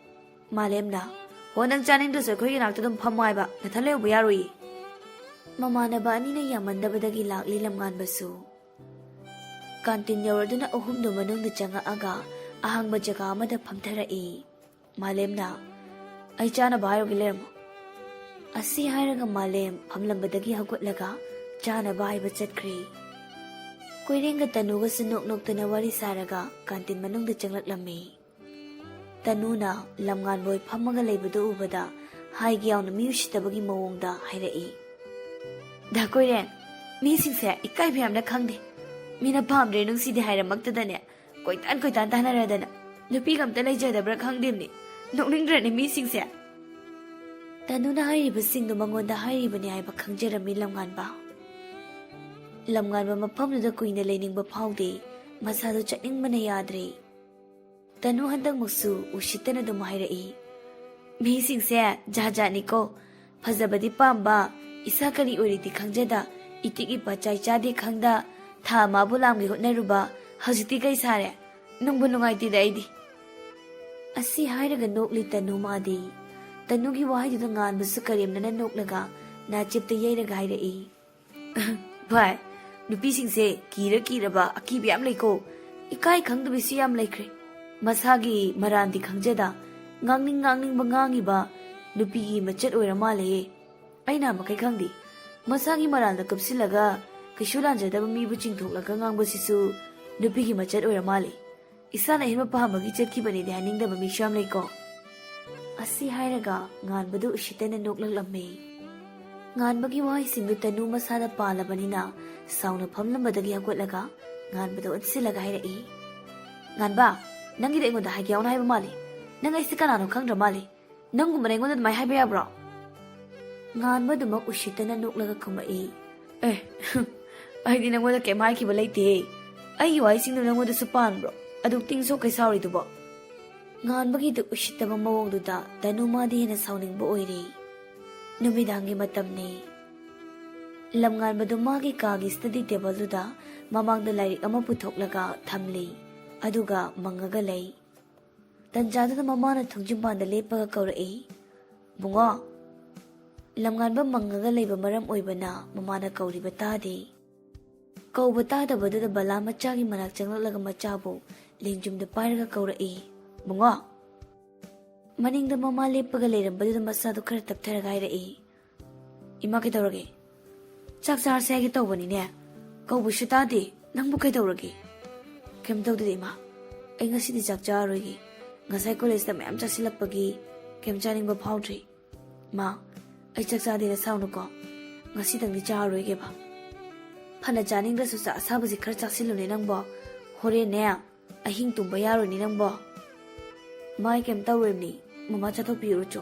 ꯃꯥꯂꯦꯝꯅ, "ꯍꯣ, ꯅꯪ ꯆꯥꯅꯤꯡꯗ꯭ꯔꯁꯨ ꯑꯩꯈꯣꯏꯒꯤ ꯅꯥꯛꯇ ꯑꯗꯨꯝ ꯐꯝꯃꯣ ꯍꯥꯏꯕ, ꯅꯊꯟ ꯂꯩꯍꯧꯕ ꯌꯥꯔꯣꯏꯌꯦ꯫" ꯃꯃꯥꯟꯅꯕ ꯑꯅꯤꯅ ꯌꯥꯝꯃꯟꯗꯕꯗꯒꯤ ꯂꯥꯛꯂꯤ ꯂꯝꯉꯥꯟꯕꯁꯨ꯫ ꯀꯥꯟꯇꯤꯟ ꯌꯧꯔꯗꯨꯅ ꯑꯍꯨꯝꯗꯨ ꯃꯅꯨꯡꯗ ꯆꯪꯉꯛꯑꯒ ꯑꯍꯥꯡꯕ ꯖꯒꯥ ꯑꯃꯗ ꯐꯝꯊꯔꯛꯏ꯫ ꯃꯥꯂꯦꯝꯅ, "ꯑꯩ ꯆꯥꯅꯕ ꯍꯥꯏꯔꯨꯒꯦ, ꯂꯩꯔꯝꯃꯣ꯫" ꯑꯁꯤ ꯍꯥꯏꯔꯒ ꯃꯥꯂꯦꯝ ꯐꯝꯂꯝꯕꯗꯒꯤ ꯍꯧꯒꯠꯂꯒ ꯆꯥꯅꯕ ꯍꯥꯏꯕ ꯆꯠꯈ꯭ꯔꯦ꯫ ꯀꯣꯏꯔꯦꯡꯒ ꯇꯅꯨꯒꯁꯨ ꯅꯣꯛ ꯅꯣꯛꯇꯅ ꯋꯥꯔꯤ ꯁꯥꯔꯒ ꯀꯥꯟꯇꯤꯟ ꯃꯅꯨꯡꯗ ꯆꯪꯂꯛꯂꯝꯃꯤ꯫ ꯇꯅꯨꯅ ꯂꯝꯉꯥꯟꯕ ꯍꯣꯏ ꯐꯝꯃꯒ ꯂꯩꯕꯗꯨ ꯎꯕꯗ ꯍꯥꯏꯒꯦ ꯌꯥꯎꯅ ꯃꯤ ꯎꯁꯤꯠꯇꯕꯒꯤ ꯃꯑꯣꯡꯗ ꯍꯥꯏꯔꯛꯏ꯫ "ꯗꯥ ꯀꯣꯏꯔꯦꯡ, ꯃꯤꯁꯤꯡꯁꯦ ꯏꯀꯥꯏꯕ ꯌꯥꯝꯅ ꯈꯪꯗꯦ꯫ ꯃꯤꯅ ꯄꯥꯝꯗ꯭ꯔꯦ ꯅꯨꯡꯁꯤꯗꯦ ꯍꯥꯏꯔꯃꯛꯇꯗꯅꯦ, ꯀꯣꯏꯇꯥꯟ ꯀꯣꯏꯇꯥꯟ ꯇꯥꯟꯅꯔꯗꯅ ꯅꯨꯄꯤꯒ ꯑꯝꯇ ꯂꯩꯖꯗꯕ꯭ꯔꯥ ꯈꯪꯗꯦꯝꯅꯤ꯫ ꯅꯣꯛꯅꯤꯡꯗ꯭ꯔꯅꯦ ꯃꯤꯁꯤꯡꯁꯦ?" ꯇꯅꯨꯅ ꯍꯥꯏꯔꯤꯕꯁꯤꯡꯗꯨ ꯃꯉꯣꯟꯗ ꯍꯥꯏꯔꯤꯕꯅꯤ ꯍꯥꯏꯕ ꯈꯪꯖꯔꯝꯃꯤ ꯂꯝꯉꯥꯟꯕ꯫ ꯂꯝꯉꯥꯟꯕ ꯃꯐꯝꯗꯨꯗ ꯀꯨꯏꯅ ꯂꯩꯅꯤꯡꯕ ꯐꯥꯎꯗꯦ, ꯃꯁꯥꯗꯨ ꯆꯠꯅꯤꯡꯕꯅ ꯌꯥꯗ꯭ꯔꯦ꯫ ꯇꯅꯨ ꯍꯟꯗꯛꯃꯛꯁꯨ ꯎꯁꯤꯠꯇꯅ ꯑꯗꯨꯝ ꯍꯥꯏꯔꯛꯏ, ꯃꯤꯁꯤꯡꯁꯦ ꯖꯥꯠ ꯖꯥꯠꯅꯤꯀꯣ꯫ ꯐꯖꯕꯗꯤ ꯄꯥꯝꯕ, ꯏꯁꯥ ꯀꯔꯤ ꯑꯣꯏꯔꯤꯗꯤ ꯈꯪꯖꯗ, ꯏꯇꯤꯛ ꯏꯄꯥ ꯆꯥꯏ ꯆꯥꯗꯦ ꯈꯪꯗ, ꯊꯥ ꯑꯃꯕꯨ ꯂꯥꯝꯒꯦ ꯍꯣꯠꯅꯔꯨꯕ, ꯍꯧꯖꯤꯛꯇꯤ ꯀꯩ ꯁꯥꯔꯦ? ꯅꯨꯡꯕꯨ ꯅꯨꯡꯉꯥꯏꯇꯦꯗ ꯑꯩꯗꯤ꯫ ꯑꯁꯤ ꯍꯥꯏꯔꯒ ꯅꯣꯛꯂꯤ ꯇꯅꯨ ꯃꯥꯗꯤ꯫ ꯇꯅꯨꯒꯤ ꯋꯥꯍꯩꯗꯨꯗ ꯉꯥꯟꯕꯁꯨ ꯀꯔꯦꯝꯅꯅ ꯅꯣꯛꯂꯒ ꯅꯥꯆꯦꯞꯇ ꯌꯩꯔꯒ ꯍꯥꯏꯔꯛꯏ꯫ ꯚꯥꯏ, ꯅꯨꯄꯤꯁꯤꯡꯁꯦ ꯀꯤꯔ ꯀꯤꯔꯕ ꯑꯀꯤꯕ ꯌꯥꯝ ꯂꯩꯀꯣ꯫ ꯏꯀꯥꯏ ꯈꯪꯗꯕꯤꯁꯨ ꯌꯥꯝ ꯂꯩꯈ꯭ꯔꯦ꯫ ꯃꯁꯥꯒꯤ ꯃꯔꯥꯟꯗꯤ ꯈꯪꯖꯗ, ꯉꯥꯡꯅꯤꯡ ꯉꯥꯡꯅꯤꯡꯕ ꯉꯥꯡꯉꯤꯕ ꯅꯨꯄꯤꯒꯤ ꯃꯆꯠ ꯑꯣꯏꯔ ꯃꯥꯜꯂꯦ꯫ ꯑꯩꯅ ꯃꯈꯩ ꯈꯪꯗꯦ, ꯃꯁꯥꯒꯤ ꯃꯔꯥꯜꯗ ꯀꯨꯞꯁꯤꯜꯂꯒ ꯀꯩꯁꯨ ꯂꯥꯟꯖꯗꯕ ꯃꯤꯕꯨ ꯆꯤꯡꯊꯣꯛꯂꯒ ꯉꯥꯡꯕꯁꯤꯁꯨ ꯅꯨꯄꯤꯒꯤ ꯃꯆꯠ ꯑꯣꯏꯔ ꯃꯥꯜꯂꯦ꯫ ꯏꯁꯥꯅ ꯑꯍꯦꯟꯕ ꯄꯥꯝꯕꯒꯤ ꯆꯠꯈꯤꯕꯅꯤꯗꯤ ꯍꯥꯏꯅꯤꯡꯗꯕ ꯃꯤꯁꯨ ꯌꯥꯝ ꯂꯩꯀꯣ꯫ ꯑꯁꯤ ꯍꯥꯏꯔꯒ ꯉꯥꯟꯕꯗꯨ ꯎꯁꯤꯠꯇꯅ ꯅꯣꯛꯂꯛꯂꯝꯃꯤ꯫ ꯉꯥꯟꯕꯒꯤ ꯋꯥꯍꯩꯁꯤꯡꯗꯨ ꯇꯅꯨ ꯃꯁꯥꯗ ꯄꯥꯜꯂꯕꯅꯤꯅ ꯁꯥꯎꯅ ꯐꯝꯂꯝꯕꯗꯒꯤ ꯍꯧꯒꯠꯂꯒ ꯉꯥꯟꯕꯗ ꯑꯣꯟꯁꯤꯜꯂꯒ ꯍꯥꯏꯔꯛꯏ꯫ "ꯉꯥꯟꯕ, ꯅꯪꯒꯤꯗ ꯑꯩꯉꯣꯟꯗ ꯍꯥꯏꯒꯦ ꯌꯥꯎꯅ ꯍꯥꯏꯕ ꯃꯥꯜꯂꯤ꯫ ꯅꯪ ꯑꯩꯁꯦ ꯀꯅꯥꯅꯣ ꯈꯪꯗ꯭ꯔ ꯃꯥꯜꯂꯤ꯫ ꯅꯪꯒꯨꯝꯕꯅ ꯑꯩꯉꯣꯟꯗ ꯑꯗꯨꯃꯥꯏꯅ ꯍꯥꯏꯕ ꯌꯥꯕ꯭ꯔꯣ?" ꯉꯥꯟꯕꯗꯨꯃꯛ ꯎꯁꯤꯠꯇꯅ ꯅꯣꯛꯂꯒ ꯈꯨꯝꯃꯛꯏ꯫ "ꯑꯦ, ꯑꯩꯗꯤ ꯅꯪꯉꯣꯟꯗ ꯀꯩꯝ ꯍꯥꯏꯈꯤꯕ ꯂꯩꯇꯦꯍꯦ꯫ ꯑꯩꯒꯤ ꯋꯥꯍꯩꯁꯤꯡꯗꯨ ꯅꯪꯉꯣꯟꯗꯁꯨ ꯄꯥꯟꯕ꯭ꯔꯣ? ꯑꯗꯨꯛ ꯇꯤꯡ ꯁꯣꯛꯀꯩ ꯁꯥꯎꯔꯤꯗꯨꯕꯣ?" ꯉꯥꯟꯕꯒꯤꯗꯨ ꯎꯁꯤꯠꯇꯕ ꯃꯑꯣꯡꯗꯨꯗ ꯇꯅꯨ ꯃꯥꯗꯤ ꯍꯦꯟꯅ ꯁꯥꯎꯅꯤꯡꯕ ꯑꯣꯏꯔꯦ꯫ ꯅꯨꯃꯤꯗꯥꯡꯒꯤ ꯃꯇꯝꯅꯤ꯫ ꯂꯝꯉꯥꯟꯕꯗꯨ ꯃꯥꯒꯤ ꯀꯥꯒꯤ ꯁ꯭ꯇꯗꯤ ꯇꯦꯕꯜꯗꯨꯗ ꯃꯃꯥꯡꯗ ꯂꯥꯏꯔꯤꯛ ꯑꯃ ꯄꯨꯊꯣꯛꯂꯒ ꯊꯝꯂꯤ, ꯑꯗꯨꯒ ꯃꯪꯉꯒ ꯂꯩ꯫ ꯇꯟꯖꯥꯗꯨꯗ ꯃꯃꯥꯅ ꯊꯣꯡꯖꯤꯟꯄꯥꯟꯗ ꯂꯦꯞꯄꯒ ꯀꯧꯔꯛꯏ, "ꯕꯨꯡꯉꯣ!" ꯂꯝꯉꯥꯟꯕ ꯃꯪꯉꯒ ꯂꯩꯕ ꯃꯔꯝ ꯑꯣꯏꯕꯅ ꯃꯃꯥꯅ ꯀꯧꯔꯤꯕ ꯇꯥꯗꯦ꯫ ꯀꯧꯕ ꯇꯥꯗꯕꯗꯨꯗ ꯕꯂꯥ ꯃꯆꯥꯒꯤ ꯃꯅꯥꯛ ꯆꯪꯂꯛꯂꯒ ꯃꯆꯥꯕꯨ ꯂꯦꯡꯖꯨꯝꯗ ꯄꯥꯏꯔꯒ ꯀꯧꯔꯛꯏ, "ꯕꯨꯡꯉꯣ!" ꯃꯅꯤꯡꯗ ꯃꯃꯥ ꯂꯦꯞꯄꯒ ꯂꯩꯔꯝꯕꯗꯨꯗ ꯃꯁꯥꯗꯨ ꯈꯔ ꯇꯞꯊꯔꯒ ꯍꯥꯏꯔꯛꯏ, "ꯏꯃꯥ, ꯀꯩꯗꯧꯔꯒꯦ? ꯆꯥꯛ ꯆꯥꯔꯁꯦ ꯍꯥꯏꯒꯦ ꯇꯧꯕꯅꯤꯅꯦ꯫ ꯀꯧꯕꯁꯨ ꯇꯥꯗꯦ꯫ ꯅꯪꯕꯨ ꯀꯩꯗꯧꯔꯒꯦ?" "ꯀꯩꯝ ꯇꯧꯗꯦꯗ, ꯏꯃꯥ꯫ ꯑꯩ ꯉꯁꯤꯗꯤ ꯆꯥꯛ ꯆꯥꯔꯔꯣꯏꯒꯦ꯫ ꯉꯁꯥꯏ ꯀꯣꯂꯦꯖꯇ ꯃꯌꯥꯝ ꯆꯥꯁꯤꯜꯂꯛꯄꯒꯤ ꯀꯩꯝ ꯆꯥꯅꯤꯡꯕ ꯐꯥꯎꯗ꯭ꯔꯦ꯫ ꯃꯥ, ꯑꯩ ꯆꯥꯛ ꯆꯥꯗꯦꯅ ꯁꯥꯎꯅꯨꯀꯣ꯫ ꯉꯁꯤꯗꯪꯗꯤ ꯆꯥꯔꯔꯣꯏꯒꯦꯕ꯫ ꯐꯅ ꯆꯥꯅꯤꯡꯗ꯭ꯔꯁꯨ ꯆꯥꯛ ꯑꯁꯥꯕꯁꯤ ꯈꯔ ꯆꯥꯁꯤꯜꯂꯨꯅꯦ ꯅꯪꯕꯣ꯫ ꯍꯣꯔꯦꯟꯅꯦ ꯑꯍꯤꯡ ꯇꯨꯝꯕ ꯌꯥꯔꯣꯏꯅꯦ ꯅꯪꯕꯣ꯫" "ꯃꯥ, ꯑꯩ ꯀꯩꯝ ꯇꯧꯔꯣꯏꯕꯅꯤ꯫ ꯃꯃꯥ ꯆꯥꯊꯣꯛꯄꯤꯔꯨꯔꯣ ꯆꯣ꯫"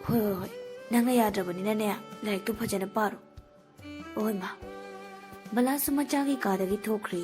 "ꯍꯣꯏ, ꯍꯣꯏ, ꯍꯣꯏ꯫ ꯅꯪꯅ ꯌꯥꯗ꯭ꯔꯕꯅꯤꯅꯅꯦ, ꯂꯥꯏꯔꯤꯛꯇꯨ ꯐꯖꯅ ꯄꯥꯔꯣ꯫" "ꯍꯣꯏ, ꯃꯥ꯫" ꯕꯂꯥꯁꯨ ꯃꯆꯥꯒꯤ ꯀꯥꯗꯒꯤ ꯊꯣꯛꯈ꯭ꯔꯦ꯫